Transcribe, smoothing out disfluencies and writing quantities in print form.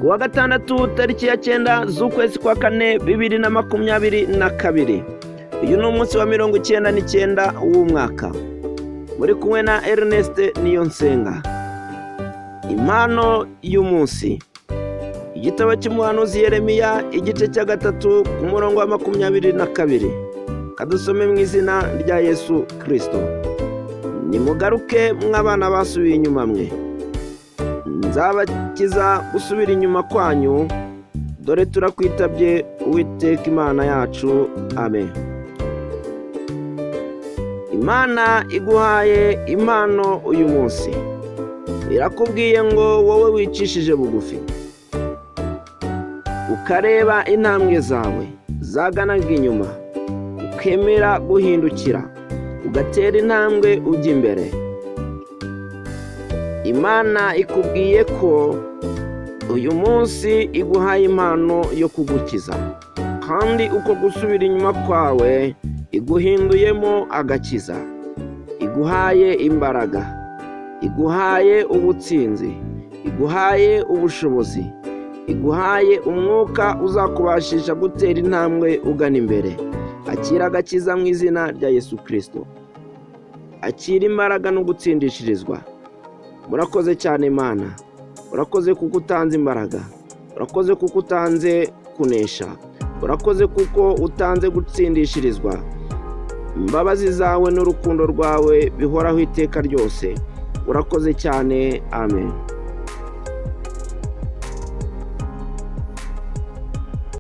Ku wa gatandatu, tariki ya 9 z'ukwezi kwa 4, 2022. Uyu ni umunsi wa 99 w'umwaka. Muri kumwe na Ernest Niyonsenga. Impano y'umunsi: igitabo cy'umuhanuzi Yeremiya, igice cya 3, ku murongo wa 22. Kadusome mu izina rya Yesu Kirisito. Nimugaruke, mw'abana basubiye inyuma mwe, nzabakiza gusubira inyuma kwanyu. Dore turakwitabye, Uwiteka Imana yacu. Amen. Imana iguhaye impano uyu munsi, irakubwiye ngo wowe wicishije bugufi, ukareba intambwe zawe zaganaga inyuma, ukemera guhindukira, ugatera intambwe ujya imbere, Imana ikubwiye ko uyu munsi iguhaye impano yo kugukiza, kandi uko gusubira inyuma kwawe iguhinduyemo agakiza. Iguhaye imbaraga, iguhaye ubutsinzi, iguhaye ubushobozi, iguhaye umwuka uzakubashisha gutera intambwe ugana imbere. Akira agakiza mu izina rya Yesu Kirisito. Akira imbaraga no gutsindishirizwa. Murakoze cyane, Imana. Urakoze kuko utanze imbaraga, urakoze kuko utanze kunesha, urakoze kuko utanze gutsindishirizwa. Imbabazi zawe n'urukundo rwawe bihoraho iteka ryose. Urakoze cyane. Amen.